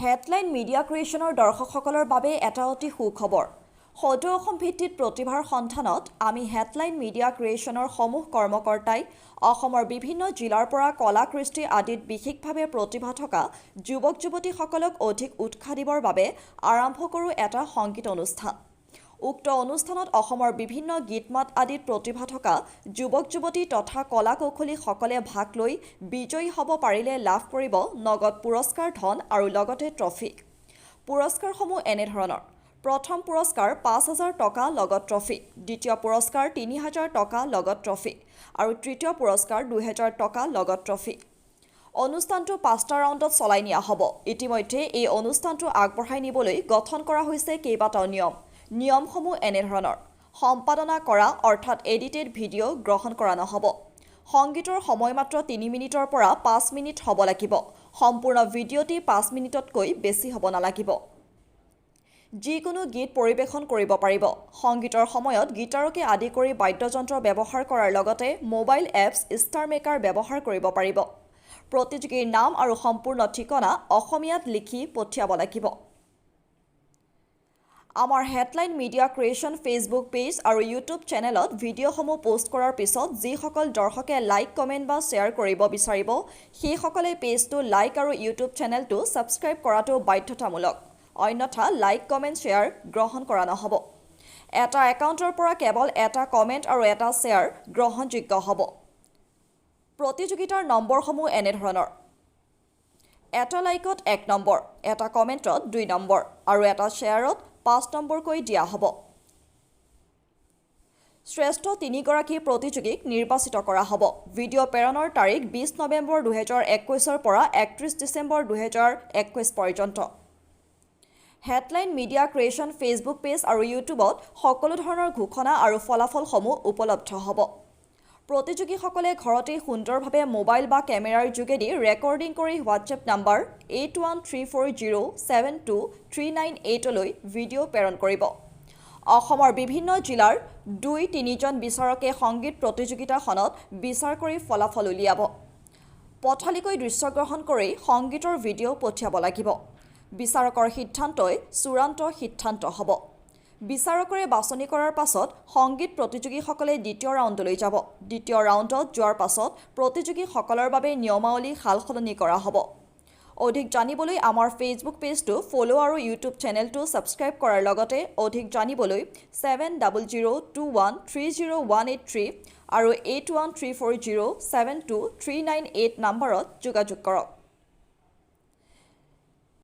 Headline media ক্ৰিয়েশ্যনৰ দৰ্শকসকলৰ বাবে এটা অতি সুখবৰ। সদৌ অসম ভিত্তিত প্ৰতিভাৰ সন্ধানত আমি হেডলাইন মিডিয়া ক্ৰিয়েশ্যনৰ সমূহ কৰ্মকৰ্তাই অসমৰ বিভিন্ন জিলাৰ পৰা কলা কৃষ্টি আদিত বিশেষভাৱে প্ৰতিভা থকা যুৱক যুৱতীসকলক অধিক উৎসাহ দিবৰ বাবে আৰম্ভ কৰোঁ এটা সংগীত অনুষ্ঠান। উক্ত অনুষ্ঠানত অসমৰ বিভিন্ন গীত মাত আদিত প্ৰতিভা থকা যুৱক যুৱতী তথা কলা কৌশলীসকলে ভাগ লৈ বিজয়ী হ'ব পাৰিলে লাভ কৰিব নগদ পুৰস্কাৰ ধন আৰু লগতে ট্ৰফী। পুৰস্কাৰসমূহ এনেধৰণৰ: প্ৰথম পুৰস্কাৰ 5000 টকা লগত ট্ৰফী, দ্বিতীয় পুৰস্কাৰ 3000 টকা লগত ট্ৰফী আৰু তৃতীয় পুৰস্কাৰ 2000 টকা লগত ট্ৰফী। অনুষ্ঠানটো পাঁচটা ৰাউণ্ডত চলাই নিয়া হ'ব। ইতিমধ্যে এই অনুষ্ঠানটো আগবঢ়াই নিবলৈ গঠন কৰা হৈছে কেইবাটাও নিয়ম। নিয়মসমূহ এনেধৰণৰ: সম্পাদনা কৰা অৰ্থাৎ এডিটেড ভিডিঅ' গ্ৰহণ কৰা নহ'ব। সংগীতৰ সময় মাত্ৰ 3 মিনিটৰ পৰা 5 মিনিট হ'ব লাগিব। সম্পূৰ্ণ ভিডিঅ'টি 5 মিনিটতকৈ বেছি হ'ব নালাগিব। যিকোনো গীত পৰিৱেশন কৰিব পাৰিব। সংগীতৰ সময়ত গীটাৰকে আদি কৰি বাদ্যযন্ত্ৰ ব্যৱহাৰ কৰাৰ লগতে মোবাইল এপছ ষ্টাৰ মেকাৰ ব্যৱহাৰ কৰিব পাৰিব। প্ৰতিযোগীৰ নাম আৰু সম্পূৰ্ণ ঠিকনা অসমীয়াত লিখি পঠিয়াব লাগিব। আমাৰ headline media creation Facebook page আৰু ইউটিউব চেনেলত ভিডিঅ'সমূহ পোষ্ট কৰাৰ পিছত যিসকল দৰ্শকে লাইক, কমেণ্ট বা শ্বেয়াৰ কৰিব বিচাৰিব, সেইসকলে পেজটো লাইক আৰু ইউটিউব চেনেলটো ছাবস্ক্ৰাইব কৰাটো বাধ্যতামূলক। অন্যথা লাইক, কমেণ্ট, শ্বেয়াৰ গ্ৰহণ কৰা নহ'ব। এটা একাউণ্টৰ পৰা কেৱল এটা কমেণ্ট আৰু এটা শ্বেয়াৰ গ্ৰহণযোগ্য হ'ব। প্ৰতিযোগিতাৰ নম্বৰসমূহ এনেধৰণৰ: এটা লাইকত 1 নম্বৰ, এটা কমেণ্টত 2 নম্বৰ আৰু এটা শ্বেয়াৰত 5 নম্বৰকৈ দিয়া হ'ব। শ্ৰেষ্ঠ তিনিগৰাকী প্ৰতিযোগীক নিৰ্বাচিত কৰা হ'ব। ভিডিঅ' প্ৰেৰণৰ তাৰিখ 20 নৱেম্বৰ 2021ৰ পৰা 31 ডিচেম্বৰ 2021 পৰ্যন্ত। Headline media creation Facebook page আৰু ইউটিউবত সকলো ধৰণৰ ঘোষণা আৰু ফলাফলসমূহ উপলব্ধ হ'ব। প্ৰতিযোগীসকলে ঘৰতেই সুন্দৰভাৱে মোবাইল বা কেমেৰাৰ যোগেদি ৰেকৰ্ডিং কৰি WhatsApp number 8134072398লৈ ভিডিঅ' প্ৰেৰণ কৰিব। অসমৰ বিভিন্ন জিলাৰ দুই তিনিজন বিচাৰকে সংগীত প্ৰতিযোগিতাখনত বিচাৰ কৰি ফলাফল উলিয়াব। পথালিকৈ দৃশ্যগ্ৰহণ কৰি সংগীতৰ ভিডিঅ' পঠিয়াব লাগিব। বিচাৰকৰ সিদ্ধান্তই চূড়ান্ত সিদ্ধান্ত হ'ব। বিচাৰকৰে বাছনি কৰাৰ পাছত সংগীত প্ৰতিযোগীসকলে দ্বিতীয় ৰাউণ্ডলৈ যাব। দ্বিতীয় ৰাউণ্ডত যোৱাৰ পাছত প্ৰতিযোগীসকলৰ বাবে নিয়মাৱলী সাল-সলনি কৰা হ'ব। অধিক জানিবলৈ আমাৰ ফেচবুক পেজটো ফ'ল' আৰু ইউটিউব চেনেলটো ছাবস্ক্ৰাইব কৰাৰ লগতে অধিক জানিবলৈ 7002130183 আৰু 8134072398 নাম্বাৰত যোগাযোগ কৰক।